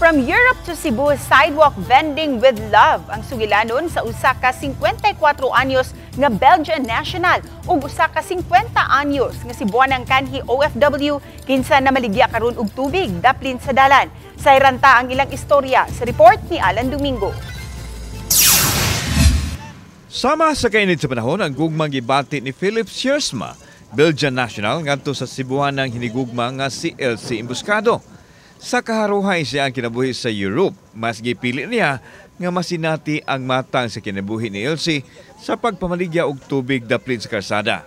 From Europe to Cebu, sidewalk vending with love ang sugilanon sa usa ka 54 anyos nga Belgian national ug usa ka 50 anyos nga Cebuanang kanhi OFW kinsa namaligya karon og tubig daplin sa dalan. Sayran ta ang ilang istorya sa report ni Alan Domingo. Sama sa kainit sa panahon ang gugmang gibati ni Philip Siersma, Belgian national, ngadto sa Cebuanang hinigugma nga si Elsie Embuscado. Sa kaharuhay siya ang kinabuhi sa Europe, mas gipili niya nga masinati ang matang sa kinabuhi ni Elsie sa pagpamaligya og tubig daplin sa karsada.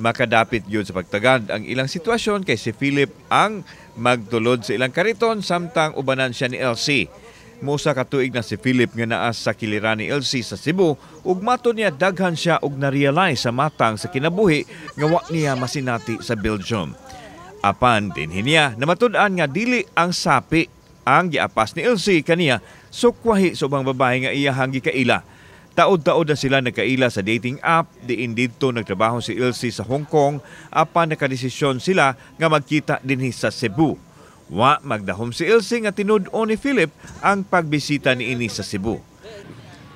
Makadapit gyud sa pagtagad ang ilang sitwasyon kay si Philip ang magtulod sa ilang kariton samtang ubanan siya ni Elsie. Musa ka tuig na si Philip nga naa sa kiliran ni Elsie sa Cebu ug mato niya daghan siya og na-realize sa matang sa kinabuhi nga wa niya masinati sa Belgium. Apan dinhi niya namatud-an nga dili ang sapi ang giapas ni Elsie kaniya, sukwahi sa ubang babae nga iyahang gikaila. Taod-taod na sila nagkaila sa dating app diin didto nagtrabaho si Elsie sa Hong Kong, apan nakadesisyon sila nga magkita dinhi sa Cebu. Wa magdahom si Elsie nga tinud-on ni Philip ang pagbisita niini sa Cebu.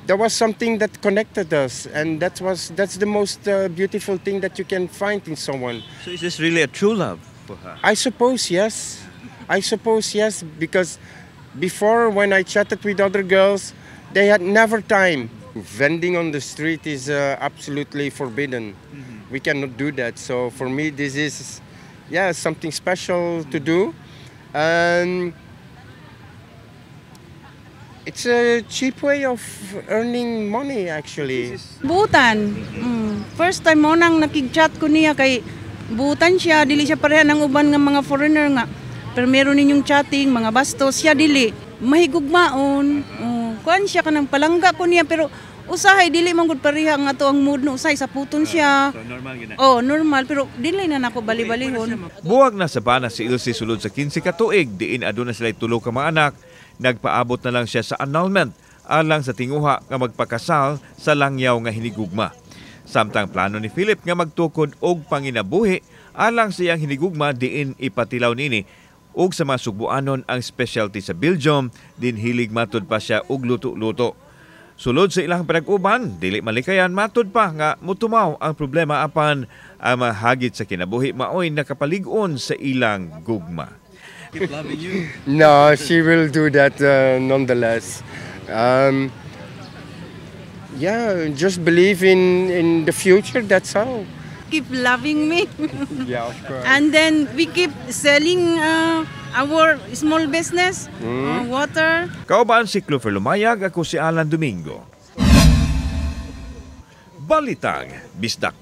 There was something that connected us, and that's the most beautiful thing that you can find in someone. So is this really a true love for her? I suppose yes. I suppose yes, because before, when I chatted with other girls, they had never time. Vending on the street is absolutely forbidden. We cannot do that. So for me, this is, yeah, something special to do, and it's a cheap way of earning money, actually. Buutan. First time mo nang nakig-chat ko niya kay buutan siya, dili siya pareha ng uban nga mga foreigner nga. Pero meron ninyong chatting, mga bastos, siya dili. Mahigugmaon. Oh, kuan siya kanang palangga ko niya, pero usahay dili man gud pareha nga to ang mood no, usahay saputon siya. So normal gyud na. Oh, normal, pero dili na nako bali-balihon. Buwag na sa bana si Elsie sulod sa 15 ka tuig diin aduna sila tulo ka mga anak. Nagpaabot na lang siya sa annulment alang sa tinguha nga magpakasal sa langyaw nga hinigugma. Samtang plano ni Philip nga magtukod og panginabuhi alang sa iyang hinigugma diin ipatilaw nini og sa mga sugbuanon ang specialty sa Belgium din hilig matud pa siya og luto-luto. Sulod sa ilang panag-uban, dili malikayan matud pa nga mutumaw ang problema, apan ang mga hagit sa kinabuhi maoy nakapalig-on sa ilang gugma. Keep loving you. No, she will do that nonetheless. Yeah, just believe in the future, that's all. Keep loving me. Yeah, of course. And then we keep selling our small business, water. Kauban si Clover Lumayag, ako si Alan Domingo. Balitang Bisdak.